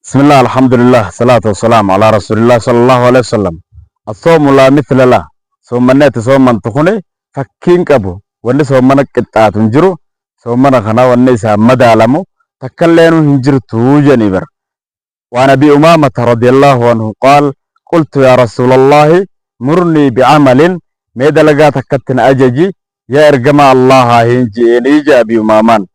Bismillah, alhamdulillah, salaatu wassalamu ala rasulillah sallallahu alaihi wasallam. Assoomu laa mithla lah. Soommanni ati soommantu kuni fakkiin qabu. Wanni soommana qixxaatu hin jiru. Soommana kana wanni isaan madaalamu takkalleenu hin jirtu jedhanii bara. وعن أبي أمامة رضي الله عنه قال قلت يا رسول الله مرني بعمل mee dalagaa takkatti na ajaji yaa ergamaa Allahaa hin je'eenii jee Abi Umaamaan.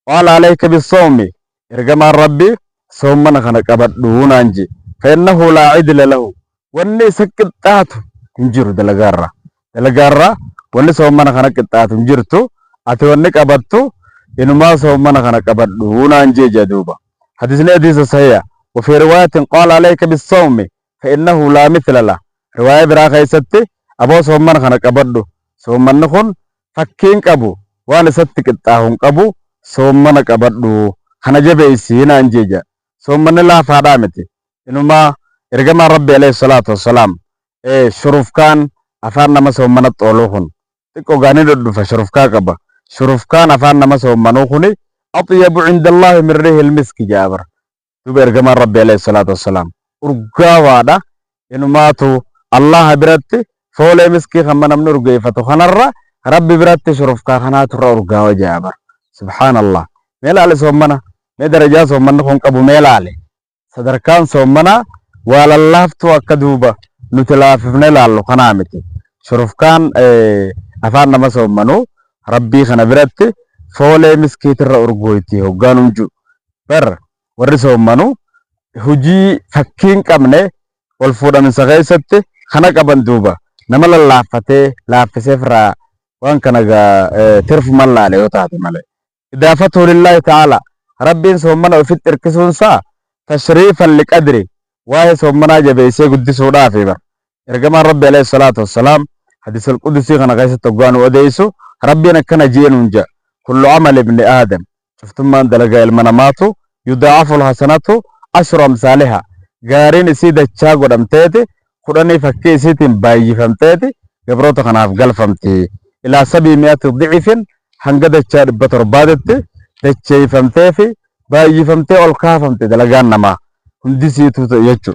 Qaala alayka bisawmi ergamaan Rabbii soommana kana qabadhuu naan jee. Fa innahu laa cidla lahu wanni isa qixxaatu hin jiru dalagaarraa. Dalagaarraa wanni soommana kana qixxaatu hin jirtu ati wanni qabattu inumaa soommana kana qabadhuu naan jee jee duuba. Hadisni hadiisa sahiha. Wa fi riwaayatin qaala alayka bisawmi fa-innahu laa mithla lah. Riwaayaa biraa keessatti aboo soommana kana qabadhu. Soommanni kun fakkii hin qabu, waan isatti qixxaahu hin qabu, soommana qabadhu. Kana jabeessi naan jee jedha. Soommanni laafaadhaa miti. Inumaa Ergamaan Rabbii alayhi salaatu wassalaam shurufkaan afaan nama soommanatti ooluu kun xiqqoo gaa ni dhudhufa shurufkaa qaba. Shurufkaan afaan nama soommanuu kuni axyabu indallaahi min riihil miski jedha bara. Duuba ergamaan Rabbii alayhi salaatu wassalaam urgaawaadha. Inumaatu Allaha biratti foolee miskii kan namni urgeeffatu kanarra Rabbi biratti shurufkaa kanaatu irra urgaawa jedha bara. Subhaanallah. Mee laali soommana. Mee darajaa soommanni kun qabu mee laali. Sadarkaan soommanaa waa lallaaftuu akka duuba nuti laafifnee laallu kanaa miti. Shurufkaan afaan nama soommanuu Rabbii kana biratti foolee miskiitirra urgooyti hoggaan hunju. Bar warri soommanu hujii fakkii hin qabne wal fuudhaminsa keessatti kana qaban duuba nama lallaaffatee laaffisee firraa waan kana gaa tirfuman laale yoo taate malee. Idaafatuhu lillaahi ta'aalaa Rabbiin soommana ofitti irkisuun isaa tashriifan liqadri waa'ee soommanaa jabeessee guddisuudhaafi bar. Ergamaan Rabbii alayhi salaatu wassalaam hadiisal qudusii kana keessatti hoggaa nu odeessu Rabbiin akkana je'ee nuun je'a kullu amali ibni aadam cuftummaan dalagaa ilma namaatu yudaa'aful hasanatu ashru amsaaliha gaariin isii dachaa godhamteeti kudhanii fakkii isiitiin baayyifamteeti gabroota kanaaf galfamti. Ilaa sabii mi'ati dicifin hanga dachaa 700titti dacheeyfamteefi baayyifamtee ol kaafamte dalagaan namaa hundisiitu jechu.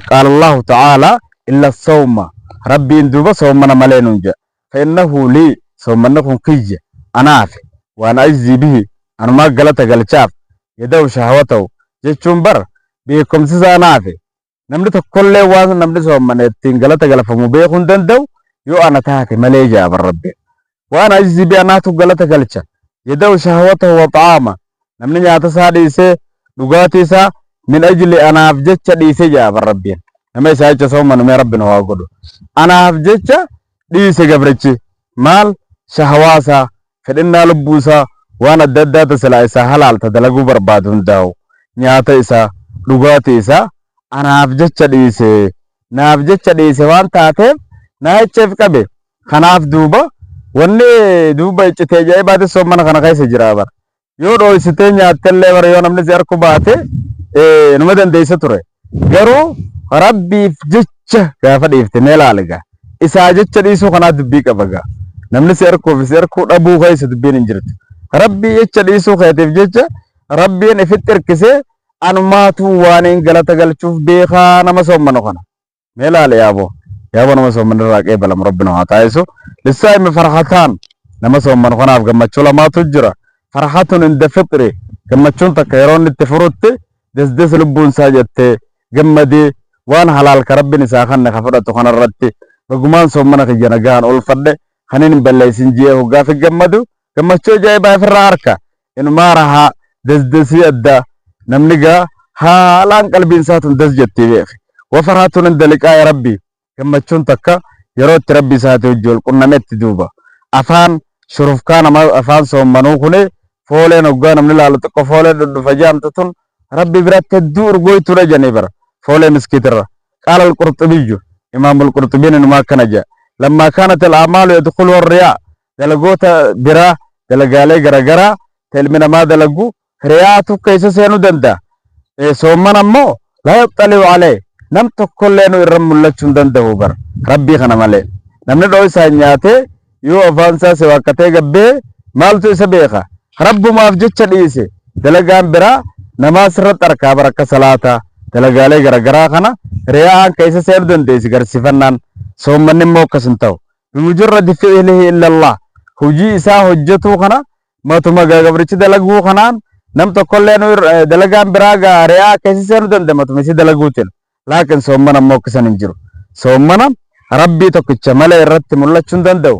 Qaala Allaahu ta'aalaa illa sawma Rabbiin duuba soommana malee nuun jedha. Fa innahu lii soommanni kun kiyya anaafi waan ajzii bihi anumaa galata galchaaf yada'u shahawatahu jechuun bar beekumsi isaa anaafi Namni tokkollee waan namni soommane ittiin galata galfamu beekuu hin danda'u yoo ana taate malee jedha bar Rabbiin. Waan ajzii bi anaatu galata galcha. Yada'u shahwatahu wa ta'aama. Namni nyaata isaa dhiisee dhugaatii isaa min ajli anaaf jecha dhiise jedha bar Rabbiin. Nama isaa jecha soommanu mee Rabbi nu haa godhu. Anaaf jecha dhiise gabrichi maal shahawaa isaa fedhinnaa lubbuu isaa waan adda addaa ta silaa isaa halaal ta dalaguu barbaadu hundaa'u nyaata isaa dhugaatii isaa anaaf jecha dhiise naaf jecha dhiise waan taateef naa jecheef qabe kanaaf duuba wanni duuba iccitee ajaa'ibaatis soommana kana keessa jira bara Yoo dhooysitee nyaattellee bara yoo namni si arku baate numa dandeessa ture. Garuu Rabbiif jecha gaafa dhiifte mee laali gaa. Isaa jecha dhiisuu kanaa dubbii qaba gaa. Namni si arkuu fi si arkuu dhabuu keessa dubbiin hin jirtu. Rabbii jecha dhiisuu keetiif jecha Rabbiin ifitti hirkisee anumaatu waaniin galata galchuuf beekaa nama soommanu kana. Mee laali yaaboo. Yaaboo nama soomman irraa qeebalamu Rabbi nu haa taasisu. Lissaa'imi farhataan nama soommanu kanaaf gammachuu lamaatu jira. Farhatun inda fixri gammachuun takka yeroo inni itti furutti desdes lubbuun isaa jettee gammadee waan halaal ka Rabbiin isaa kanne ka fudhatu kanarratti bagumaan soommana kiyya nagaan oolfadhe kanin hin balleessin ji'ee hoggaa fi gammadu gammachuu ajaa'ibaa ifirraa arka. Inumaa rahaa desdesii addaa namni gaa haalaan qalbiin isaa tun das jettii beeki. Wa farhatun inda liqaa'i rabbii gammachuun takka yeroo itti rabbii isaati wajji wal qunnametti duuba. Afaan shurufkaa nama afaan soommanuu kuni fooleen hoggaa namni laalu xiqqo foolee dhudhufa jaamtu tun rabbi biratti hedduu urgooytuudha jedhanii bara foolee miskiitirra. Qaala al-Qurxubiyyu Imaamul Qurxubiin inumaa akkana jedha. Lammaa kaanat al-a'maalu yadkhuluha ar-riyaa dalagoota biraa dalagaalee garagaraa ta ilmi namaa dalagu riyaatu keessa seenuu danda'a. Soomman ammoo laa yaxxali'u alayhi nam tokkollee nu irra mul'achuu hin danda'u bar rabbii kana malee. Namni dhooysaan nyaatee yoo afaan isaa si waakkatee gabbee maaltu isa beeka? Rabbumaaf jecha dhiise dalagaan biraa Namaa sirratti arkaa bar akka salaataa dalagaalee garagaraa kana riyaa'aan keessa seenuu dandeessi garsiifannaan. Soommanni immoo akkas hin ta'u. Bimujarradi fi'ilihi illallah. Hojii isaa hojjetuu kana matuma gaa gabrichi dalaguu kanaan nam tokkollee nu dalagaan biraa gaa riyaa keessa seenuu danda'a matuma isii dalaguutiin. Laakin soommana immoo akkasan hin jiru. Soommana Rabbii tokkicha malee irratti mul'achuu hin danda'u.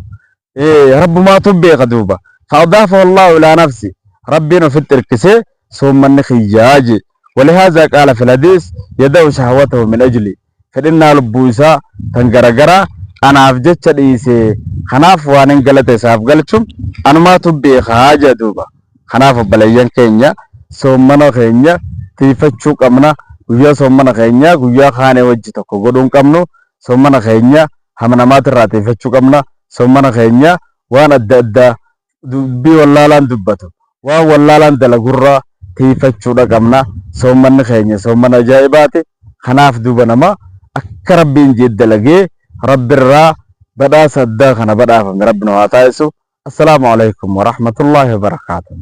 Rabbumaatu beeka duuba. Fa'adaafahu Allahu ilaa nafsi. Rabbiin ofitti irkisee soommanni kiyyaa jee. Walihaazaa qaala fil hadiis yada'u shahwatahu min ajli. Fedhinnaa lubbuu isaa tan garagaraa anaaf jecha dhiise. Kanaaf waanin galata isaaf galchu anumaatu beekaa jee duuba. Kanaaf obboleeyyan keenya soommana keenya tiiyfachuu qabna. Guyyaa soommana keenyaa guyyaa kaanee wajji tokko godhuu hin qabnu. Soommana keenya hama namaatirraa tiiyfachuu qabna. Soommana keenya waan adda addaa dubbii wallaalaan dubbatu, waan wallaalaan dalagurraa tiiyfachuudha qabna. Soommanni keenya soommana ajaa'ibaati. Kanaaf duuba nama akka Rabbiin je'e dalagee Rabbirraa badhaasa addaa kana badhaafame Rabbi nu haa taasisu. Assalaamu Aleykum Warahmatullaahi Wabarakaatuh.